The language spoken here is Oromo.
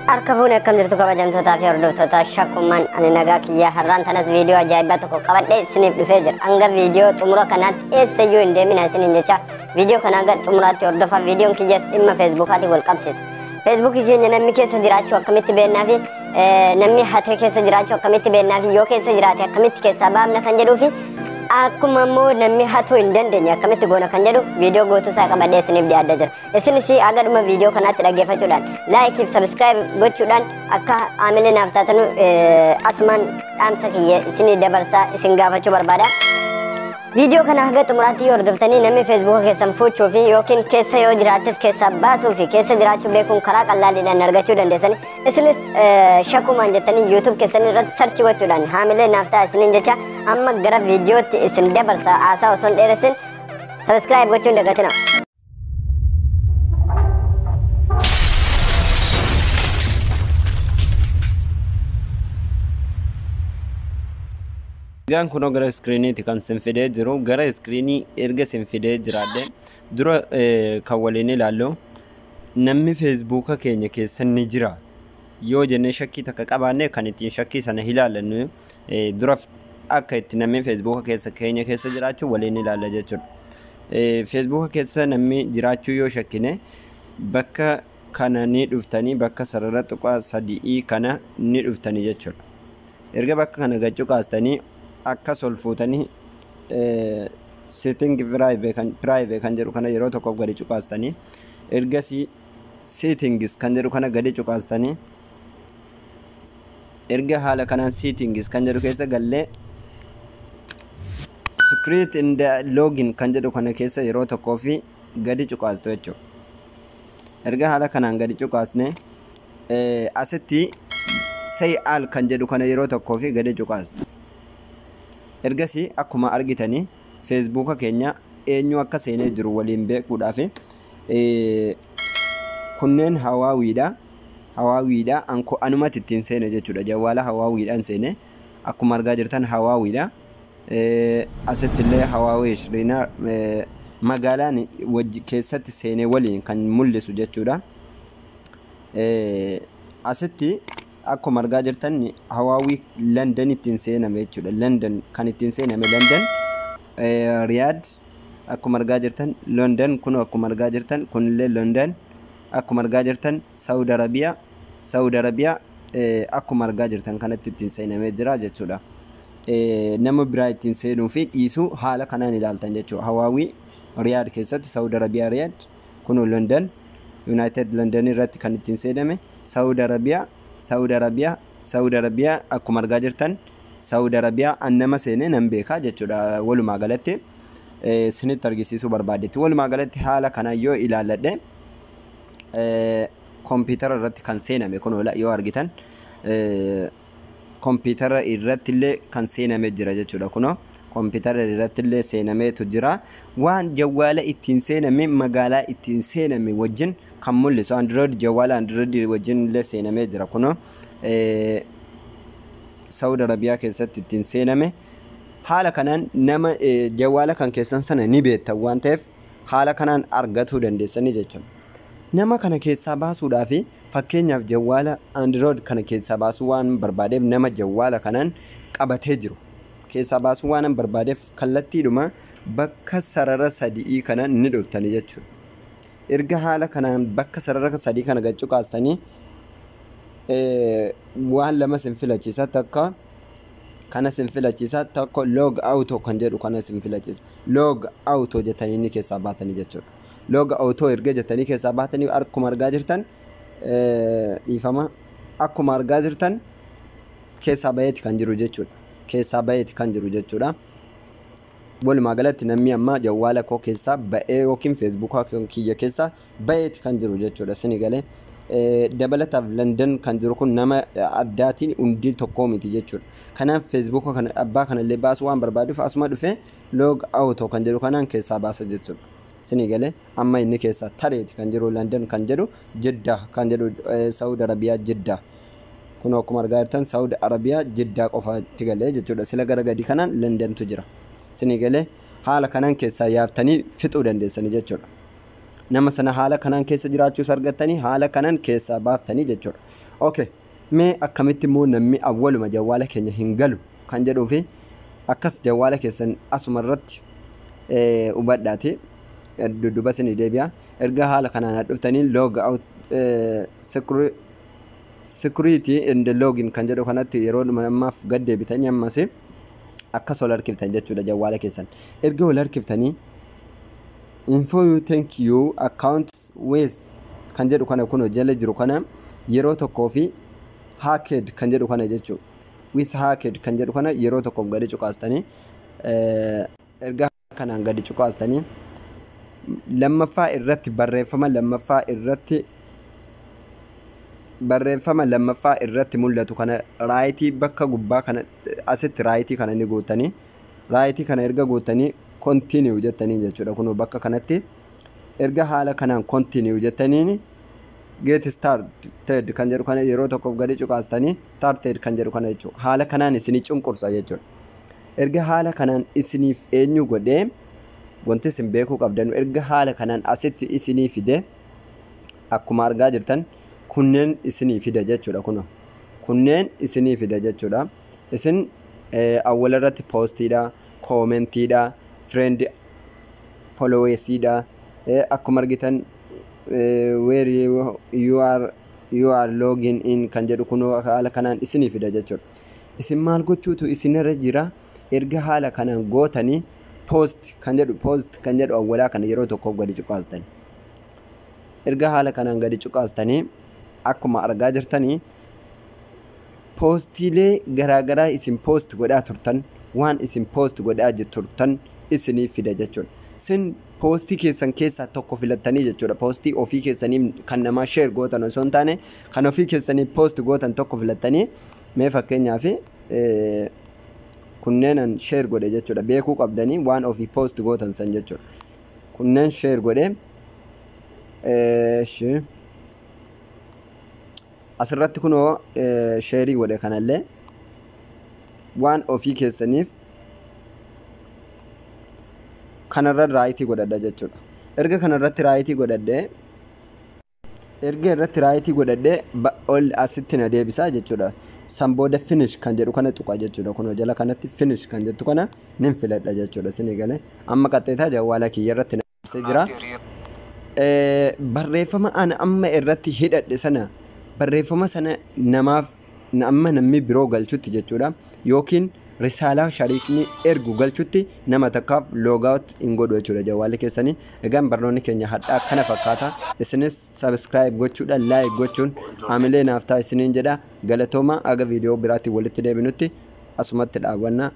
Harka fuune, akkam jirtu kabajamtootaa fi hordoftoota Shakkumaan? Ani nagaa kiyyaa. Har'aan tanas viidiyoo ajaa'ibaa tokko qabadhee isiniif dhufee jira. Hanga viidiyoo xumura kanaatti eessayyuu hin deemina isiniin jecha, viidiyoo kana hanga xumuraatti hordofaa. Viidiyoon kiyyas dhimma Feesbuukaatiin wal qabsiisa. Feesbuukii keenya namni keessa jiraachuu akkamitti beeknaa fi namni hatee keessa jiraachuu akkamitti beeknaa fi yoo keessa jiraate akkamitti keessaa baafna kan jedhuu fi akkuma immoo namni hatuu hin dandeenye akkamitti goona kan jedhu viidiyoo guutuu isaa qabadhee isiniif dhiyaadda jira. Isinis haga dhuma viidiyoo kanaatti dhaggeeffachuudhaan like fi subscribe gochuudhaan akka haamilee naaf taatanu asumaan dhaamsa kiyya isinii dabarsaa isin gaafachuu barbaada. Viidiyoo kana haga xumuraatti yoo hordoftanii, namni Feesbuuka keessan fuuchuu fi yookiin keessa yoo jiraattes keessaa baasuu fi keessa jiraachuu beekuun karaa qallaaliidhaan argachuu dandeessani. Isinis Shakkumaan jettanii YouTube keessan irratti search gochuudhaan haamilee naaf ta'a isiniin jecha, amma gara viidiyootti isin dabarsa. Haasaa osoo hin dheeressin, subscribe gochuun dagatina. Egaan kunoo gara iskiriiniiti kan sin fidee jiru. Gara iskiriinii erga sin fidee jiraadhe, dura kan waliin ilaallu, namni Feesbuuka keenya keessa ni jira yoo jennee shakkii takka qabaanne, kan ittiin shakkii sana ilaallannu dura akka itti namni Feesbuuka keessa keenya keessa jiraachuu waliin ilaalla jechuudha. Feesbuuka keessa namni jiraachuu yoo shakkine, bakka kana ni dhuftanii, bakka sarara tuqaa sadii kana ni dhuftanii jechuudha. Erga bakka kana gachuu kaastanii, akkas ol fuutanii setting private kan jedhu kana yeroo tokkoof gadi cuqaastanii, ergasii settings kan jedhu kana gadi cuqaastanii, erga haala kanaan settings kan jedhu keessa gallee, security and login kan jedhu kana keessa yeroo tokkoo fi gadi cuqaastu jechuudha. Erga haala kanaan gadi cuqaasne, asitti see all kan jedhu kana yeroo tokkoo fi gadi cuqaastu. Ergasii akkuma argitanii, Feesbuuka keenya eenyu akka seenee jiru waliin beekuudhaaf, kunneen Hawaawiidha. Hawaawiidha. Anumatti ittiin seene jechuudha. Jawwaala Hawaawiidhaan seene. Akkuma argaa jirtan Hawaawiidha. Asitti illee Hawaawii ishiriina magaalaan keessatti seenee waliin kan mul'isu jechuudha. Asitti akkuma argaa jirtan Hawaawii London ittiin seename jechuudha. London kan ittiin seename, London, Riyaad akkuma argaa jirtan, London kun akkuma argaa jirtan, kunillee London akkuma argaa jirtan, Saudi Arabiyaa, Saudi Arabiyaa akkuma argaa jirtan kanatti ittiin seenamee jira jechuudha. Nama biraa ittiin seenuu fi dhiisuu haala kanaan ilaaltan jechuudha. Hawaawii Riyaad keessatti, Saudi Arabiyaa Riyaad, kun London, United London irratti kan ittiin seename, Saudi Arabiyaa, Saudi Arabiyaa, Saudi Arabiyaa akkuma argaa jirtan, Saudi Arabiyaa an nama seenee nan beekaa jechuudha. Walumaa galatti sinitti argisiisuu barbaadetti. Walumaa galatti haala kanaan yoo ilaalladhe, kompiitara irratti kan seename kun yoo argitan, kompiitara irratti illee kan seename jira jechuudha. Kunoo kompiitara irratti illee seenameetu jira. Waan jawwaala ittiin seename magaalaa ittiin seename wajjin kan mul'isu, Android, jawwaala Android wajjin illee seenamee jira. Kunoo Saudi Arabiyaa keessatti ittiin seename. Haala kanaan nama jawwaala kan keessan sana ni beektan waan ta'eef, haala kanaan argatuu dandeessanii jechuudha. Nama kana keessaa baasuudhaaf, fakkeenyaaf jawwaala Android kana keessaa baasuu waan barbaadeef, nama jawwaala kanaan qabatee jiru keessaa baasuu waan barbaadeef, kallattiidhuma bakka sarara sadii kana ni dhuftanii jechuudha. Erga haala kanaan bakka sarara sadii kana gad cuqaastanii, waan lama sin filachiisa. Takka kana sin filachiisa, tokko log out kan jedhu kana sin filachiisa. Log out jettanii inni keessaa baatanii jechuudha. Log out erga jettanii keessaa baatanii, akkuma argaa jirtan, dhiifama, akkuma argaa jirtan keessaa baheeti kan jiru jechuudha. Keessaa baheeti kan jiru jechuudha. Walumaa galatti namni amma jawwaala koo keessaa ba'ee yookiin Feesbuukaa kiyya keessaa baheeti kan jiru jechuudha. Sini galee dabalataaf London kan jiru kun nama addaatiin hundi tokkoo miti jechuudha. Kanaaf Feesbuuka kana abbaa kanallee baasuu waan barbaaduuf, asuma dhufee log out kan jedhu kanaan keessaa baasa jechuudha. Sini galee amma inni keessaa tareeti kan jiru, London kan jedhu, Jiddaa kan jedhu, Saudi Arabiyaa Jiddaa. Kun akkuma argaa jirtan Saudi Arabiyaa Jiddaa qofaatti galee jechuudha. Sila gara gadi kanaan Londontu jira. Sini galee haala kanaan keessaa yaaftanii fixuu dandeessanii jechuudha. Nama sana haala kanaan keessa jiraachuus argattanii, haala kanaan keessaa baaftanii jechuudha. Okay. Mee akkamitti immoo namni awwaluma jawwaala keenya hin galu kan jedhuu fi akkas jawwaala keessan asuma irratti hubadhaati. Dudduuba isinii deebi'a. Erga haala kanaan dhuftanii, log out, security and login kan jedhu kanatti yeroo ammaaf gad deebitanii, ammas akkas wal harkiftan jechuudha jawwaala keessan. Erga wal harkiftanii, info you think you account with kan jedhu kana kun jala jiru kana yeroo tokkoo fi hacked kan jedhu kana jechuudha. Was hacked kan jedhu kana yeroo tokkoof gadi cuqaastanii, erga kanaan gadi cuqaastanii, lammaffaa irratti barreeffama lammaffaa irratti mul'atu kana right bakka gubbaa kana asitti right kana ni guutanii, right kana erga guutanii, continue jettanii jechuudha. Kun bakka kanatti erga haala kanaan continue jettaniin, get started kan jedhu kana yeroo tokkoof gadi cuqaastanii, started kan jedhu kana jechuudha. Haala kanaan isinii cunqursa jechuudha. Erga haala kanaan isiniif eenyu godhee, wanti isin beekuu qabdan, erga haala kanaan asitti isinii fide, akkuma argaa jirtan kunneen isinii fida jechuudha. Kun kunneen isinii fida jechuudha. Isin awwala irratti postiidha, commentiidha, friend followersiidha. Akkuma argitan where you are login in kan jedhu kun haala kanaan isinii fida jechuudha. Isin maal gochuutu isinirra jira? Erga haala kanaan gootanii, post kan jedhu awwalaa kana yeroo tokkoof gadi cuqaastani. Erga haala kanaan gadi cuqaastanii, akkuma argaa jirtanii, postiilee garaagaraa isin post godhaa turtan, waan isin post godhaa turtan isiniif fida jechuudha. Isin postii keessan keessaa tokko filattanii jechuudha. Postii ofii keessanii kan namaa share gootan osoo hin taane, kan ofii keessanii post gootan tokko filattanii, mee fakkeenyaaf kunneenan share godhe jechuudha. Beekuu qabdanii waan ofii post gootan san jechuudha. Kunneen share godhe. Asirratti kunoo share godhe. Kanallee waan ofii keessaniif kanarra right godhadha jechuudha. Erga kanarratti right godhadhee, erga irratti right godhadhee, ol asitti na deebisaa jechuudha. San booda finish kan jedhu kana tuqa jechuudha. Kunoo jala kanatti finish kan jettu kana nin filadha jechuudha. Isinii galee amma qaxxeetaa jawwaala kiyya irratti na deebisee jira. Barreeffama ana amma irratti hidhadhe sana, barreeffama sana namaaf amma namni biroo galchutti jechuudha. Yookiin risaalaa shariikni ergu galchutti nama takkaaf logout hin godhu jechuudha jawwaalli keessanii. Egaan barnoonni keenya hadhaa kana fakkaata. Isinis subscribe gochuudhaan, like gochuun amilee naaf ta'a isiniin jedha. Galatooma, aga viidiyoo biraatti walitti deebinutti asumatti dhaabbanna.